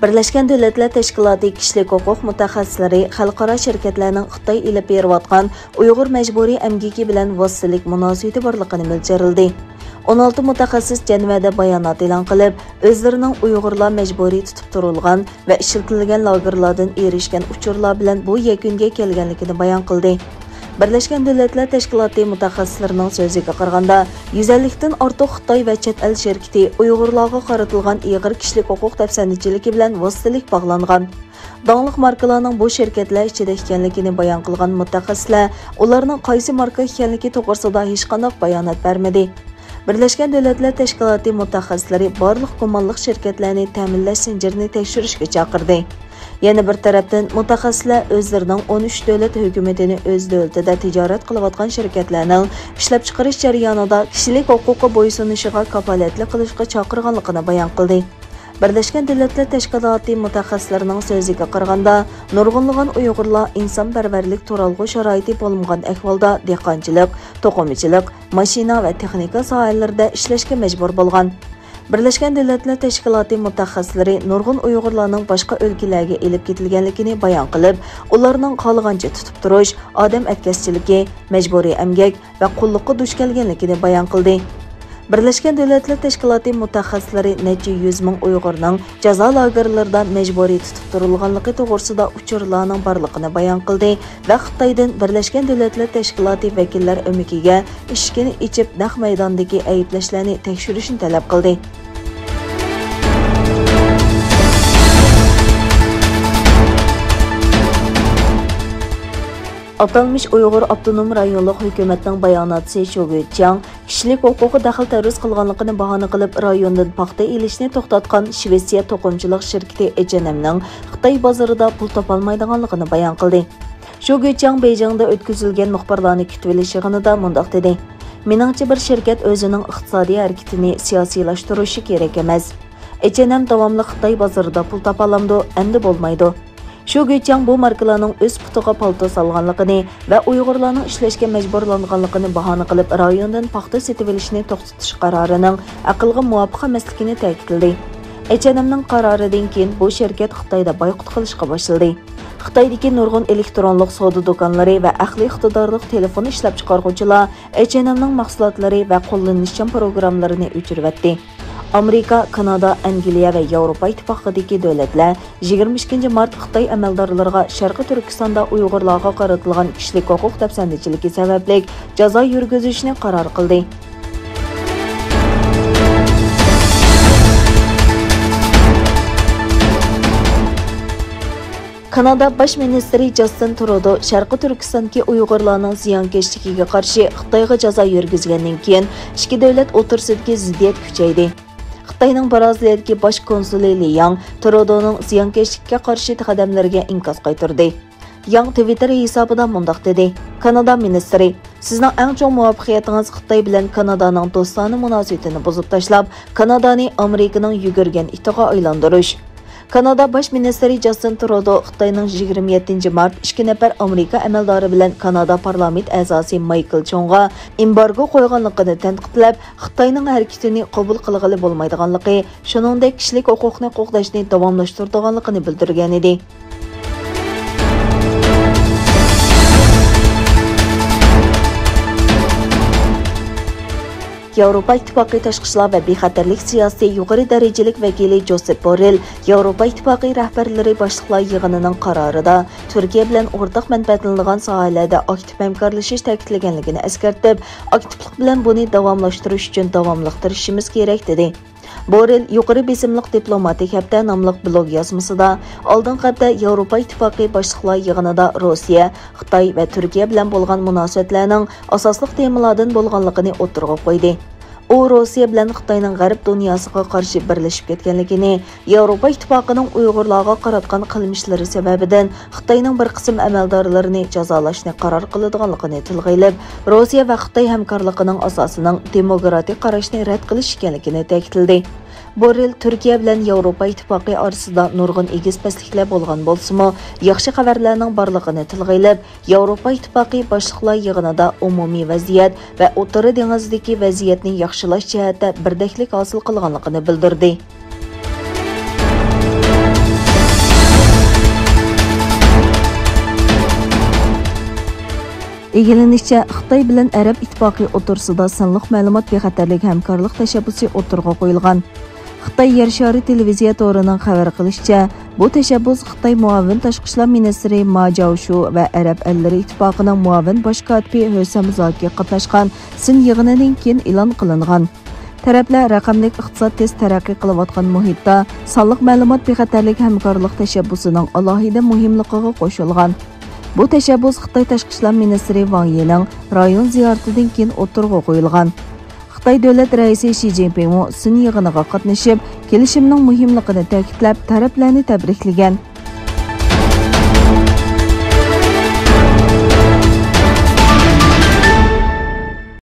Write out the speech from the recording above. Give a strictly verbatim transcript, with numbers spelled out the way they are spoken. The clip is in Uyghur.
بىرلەشكەن دۆلەتلەر تەشكىلاتى كىشىلىك ھوقۇق مۇتەخەسسىسلىرى خەلقئارا شىركەتلەرنىڭ خىتاي ئېلىپ بېرىۋاتقان ئۇيغۇر مەجبۇرىي ئەمگىكى بىلەن ۋاسىتىلىك مۇناسىۋىتى بارلىقىنى مۆلچەرلىدى. ئون ئالتە مۇتەخەسسىس جەنۋەدە بايانات ئېلان قىلىپ، ئۆزلىرىنىڭ ئۇيغۇرلار مەجبۇرىي تۇتۇپ تۇرۇلغان ۋە ئىشلىتىلگەن لاگېرلاردىن ئېرىشكەن ئۇچۇرلار بىلەن بۇ يەكۈنگە كەلگەنلىكىنى بايان قىلدى. بىرلەشكەن دۆلەتلەر تەشكىلاتى مۇتەخەسسىسلىرىنىڭ سۆزىگە قارىغاندا، يۈز ئەللىكتىن ئارتۇق خىتاي ۋە چەت ئەل شىركىتى ئۇيغۇرلارغا قارىتىلغان ئېغىر كىشىلىك ھوقۇق دەپسەندىچىلىكى بىلەن ۋاسىتىلىك باغلانغان. داڭلىق ماركىلارنىڭ بۇ شىركەتلەر ئىچىدە ئىكەنلىكىنى بايان قىلغان مۇتەخەسسىسلەر ئۇلارنىڭ قايسى ماركا ئىكەنلىكى توغرىسىدا ھېچقانداق بايانات بەرمىدى. بىرلەشكەن دۆلەتلەر تەشكىلاتى مۇتەخەسسىسلىرى بارلىق گۇمانلىق شىركەتلەرنى تەمىنلەش زەنجىرىنى تەكشۈرۈشكە چاقىردى. يەنە بىر تەرەپتىن، مۇتەخەسسىسلەر ئۆزلىرىنىڭ ئون ئۈچ دۆلەت ھۆكۈمىتىنى ئۆز دۆلىتىدە تىجارەت قىلىۋاتقان شىركەتلەرنىڭ ئىشلەپچىقىرىش جەريانىدا كىشىلىك ھوقۇققا بويسۇنۇشىغا كاپالەتلىك قىلىشقا چاقىرغانلىقىنى بايان قىلدى. بىرلەشكەن دۆلەتلەر تەشكىلاتى مۇتەخەسسىسلىرىنىڭ سۆزىگە قارىغاندا، نۇرغۇنلىغان ئۇيغۇرلار ئىنسانپەرۋەرلىك تۇرالغۇ شارائىتى بولمىغان ئەھۋالدا دېھقانچىلىق، توقۇمىچىلىق، ماشىنا ۋە تېخنىكا ساھەلىرىدە ئىشلەشكە مەجبۇر بولغان. بىرلەشكەن دۆلەتلەر تەشكىلاتى مۇتەخەسسىسلىرى نۇرغۇن ئۇيغۇرلارنىڭ باشقا ئۆلكىلەرگە ئېلىپ كېتىلگەنلىكىنى بايان قىلىپ، ئۇلارنىڭ خالىغانچە تۇتۇپ تۇرۇش، ئادەم ئەتكەسچىلىكى، مەجبۇرىي ئەمگەك، ۋە قۇللۇققا دۇچ كەلگەنلىكىنى بايان قىلدى. بىرلەشكەن دۆلەتلەر تەشكىلاتى مۇتەخەسسىسلىرى نەچچە يۈز مىڭ ئۇيغۇرنىڭ جازا لاگېرلىرىدا مەجبۇرىي تۇتۇپ تۇرۇلغانلىقى توغرىسىدا ئۇچۇرلارنىڭ بارلىقىنى بايان قىلدى ۋە خىتايدىن بىرلەشكەن دۆلەتلەر تەشكىلاتى ۋەكىللەر ئۆمىكىگە ئىشىكىنى ئېچىپ، نەق مەيداندىكى ئەيىبلەشلەرنى تەكشۈرۈشنى تەلەپ قىلدى. ئاتالمىش ئۇيغۇر ئاپتونوم رايونلۇق ھۆكۈمەتنىڭ باياناتچىسى شۇ گۈيچياڭ كىشىلىك ھوقۇققا دەخلى تەرۇز قىلغانلىقىنى باھانە قىلىپ، رايوندىن پاختا ئېلىشنى توختاتقان شىۋېتسىيە توقۇمىچىلىق شىركىتى ئېچ ئېن ئېمنىڭ خىتاي بازىرىدا پۇل تاپالمايدىغانلىقىنى بايان قىلدى. شۇ گۈيچياڭ بېيجىڭدا ئۆتكۈزۈلگەن مۇخبىرلارنى كۈتۈۋېلىش يىغىنىدا مۇنداق دېدى: مېنىڭچە، بىر شىركەت ئۆزىنىڭ ئىقتىسادىي ھەرىكىتىنى سىياسىيلاشتۇرۇشى كېرەك ئەمەس. ئېچ ئېن ئېم داۋاملىق خىتاي بازىرىدا پۇل تاپالامدۇ؟ ئەمدى بولمايدۇ. شۇ گۈيچياڭ بۇ ماركىلارنىڭ ئۆز پۇتىغا پالتا سالغانلىقىنى ۋە ئۇيغۇرلارنىڭ ئىشلەشكە مەجبۇرلانغانلىقىنى باھانە قىلىپ، رايوندىن پاختا سېتىۋېلىشنى توختىتىش قارارىنىڭ ئەقىلگە مۇۋاپىق ئەمەسلىكىنى تەكىتلىدى. ئېچ ئېن ئېمنىڭ قارارىدىن كېيىن بۇ شىركەت خىتايدا بايقۇت قىلىشقا باشلىدى. خىتايدىكى نۇرغۇن ئېلېكترونلۇق سودا دۇكانلىرى ۋە ئەقلىي ئىقتىدارلىق تېلېفون ئىشلەپچىقارغۇچىلار ئېچ ئېن ئېمنىڭ مەھسۇلاتلىرى ۋە قوللىنىشچان پروگراممىلىرىنى ئۆچۈرۈۋەتتى. ئامېرىكا، كانادا، ئەنگلىيە ۋە ياۋروپا ئىتتىپاقىدىكى دۆلەتلەر يىگىرمە ئىككىنچى مارت خىتاي ئەمەلدارلىرىغا شەرقىي تۈركىستاندا ئۇيغۇرلارغا قارىتىلغان كىشىلىك ھوقۇق دەپسەندىچىلىكى سەۋەبلىك جازا يۈرگۈزۈشنى قارار قىلدى. كانادا باش مىنىستىرى جاستىن ترۇدو شەرقىي تۈركىستاندىكى ئۇيغۇرلارنىڭ زىيانكەشلىكىگە قارشى خىتايغا جازا يۈرگۈزگەندىن كېيىن، ئىككى دۆلەت ئوتتۇرىسىدىكى زىددىيەت كۈچەيدى. خىتاينىڭ بىرازىلىيەدىكى باش كونسۇلى لى ياڭ ترۇدونىڭ زىيانكەشلىككە قارشى قەدەملىرىگە ئىنكاس قايتۇردى. ياڭ تىۋىتتېر ھېسابىدا مۇنداق دېدى: كانادا مىنىستىرى، سىزنىڭ ئەڭ چوڭ مۇۋەپپەقىيىتىڭىز خىتاي بىلەن كانادانىڭ دوستانە مۇناسىۋىتىنى بۇزۇپ تاشلاپ، كانادانى ئامېرىكىنىڭ يۈگۈرگەن ئىتىغا ئايلاندۇرۇش. كانادا باش مىنىستىرى جاستىن ترۇدو خىتاينىڭ يىگىرمە يەتتىنچى مارت ئىككى نەپەر ئامېرىكا ئەمەلدارى بىلەن كانادا پارلامېنت ئەزاسى مايكل چوڭغا ئېمبارگو قويغانلىقىنى تەنقىدلەپ، خىتاينىڭ ھەرىكىتىنى قوبۇل قىلغىلى بولمايدىغانلىقى، شۇنىڭدەك كىشىلىك ھوقۇقنى قوغداشنى داۋاملاشتۇرىدىغانلىقىنى بىلدۈرگەنىدى. ياۋروپا ئىتتىپاقى تاشقى ئىشلار ۋە بىخەتەرلىك سىياسىتى يۇقىرى دەرىجىلىك ۋەكىلى جوسېپ بوررېل ياۋروپا ئىتتىپاقى رەھبەرلىرى باشلىقلار يىغىنىنىڭ قارارىدا تۈركىيە بىلەن ئورتاق مەنپەئەتلىنىدىغان ساھەلەردە ئاكتىپ ھەمكارلىشىش تەكىتلىگەنلىكىنى ئەسكەرتىپ، ئاكتىپلىق بىلەن بۇنى داۋاملاشتۇرۇش ئۈچۈن داۋاملىق تىرىشىشىمىز كېرەك، دېدى. بورېل يۇقىرى بېسىملىق دىپلوماتىك ھەپتە ناملىق بلوگ يازمىسىدا ئالدىنقى ھەپتە ياۋروپا ئىتتىپاقى باشلىقلار يىغىنىدا روسىيە، خىتاي ۋە تۈركىيە بىلەن بولغان مۇناسىۋەتلەرنىڭ ئاساسلىق تېمىلاردىن بولغانلىقىنى ئوتتۇرىغا قويدى. ئۇ روسىيە بىلەن خىتاينىڭ غەرب دۇنياسىغا قارشى بىرلىشىپ كەتكەنلىكىنى، ياۋروپا ئىتتىپاقىنىڭ ئۇيغۇرلارغا قاراتقان قىلمىشلىرى سەۋەبىدىن خىتاينىڭ بىر قىسىم ئەمەلدارلىرىنى جازالاشنى قارار قىلىدىغانلىقىنى تىلغا ئېلىپ، روسىيە ۋە خىتاي ھەمكارلىقىنىڭ ئاساسىنىڭ دېموكراتىك قاراشنى رەت قىلىش ئىكەنلىكىنى تەكىتلىدى. بوررېل تۈركىيە بىلەن ياۋروپا ئىتتىپاقى ئارىسىدا نۇرغۇن ئېگىز-پەسلىكلەر بولغان بولسىمۇ، ياخشى خەۋەرلەرنىڭ بارلىقىنى تىلغا ئېلىپ، ياۋروپا ئىتتىپاقى باشلىقلار يىغىنىدا ئومۇمىي ۋەزىيەت ۋە ئوتتۇرا دېڭىزدىكى ۋەزىيەتنى ياخشىلاش جەھەتتە بىردەكلىك ھاسىل قىلغانلىقىنى بىلدۈردى. ئىگىلىنىشىچە، خىتاي بىلەن ئەرەب ئىتتىپاقى ئوتتۇرىسىدا سانلىق مەلۇمات بىخەتەرلىكى ھەمكارلىق تەشەببۇسى ئوتتۇرىغا قويۇلغان. خىتاي يەر شارى تېلېۋىزىيە تورىنىڭ خەۋەر قىلىشىچە، بۇ تەشەببۇس خىتاي مۇئاۋىن تاشقى ئىشلار مىنىستىرى ما جاۋشۇ ۋە ئەرەب ئەللىرى ئىتتىپاقىنىڭ مۇئاۋىن باش كاتىپى ھۆسەم زاكى قاتناشقان سىن يىغىنىدىن كېيىن ئېلان قىلىنغان. تەرەپلەر رەقەملىك ئىقتىساد تېز تەرەققىي قىلىۋاتقان مۇھىتتا سانلىق مەلۇمات بىخەتەرلىك ھەمكارلىق تەشەببۇسىنىڭ ئالاھىدە مۇھىملىقىغا قوشۇلغان. بۇ تەشەببۇس خىتاي تاشقى ئىشلار مىنىستىرى ۋاڭ يىنىڭ رايون زىيارىتىدىن كېيىن ئوتتۇرىغا قويۇلغان. خىتاي دۆلەت رەئىسى شى جىنپىڭمۇ سىن يىغىنىغا قاتنىشىپ، كېلىشىمنىڭ مۇھىملىقىنى تەكىتلەپ، تەرەپلەرنى تەبرىكلىگەن.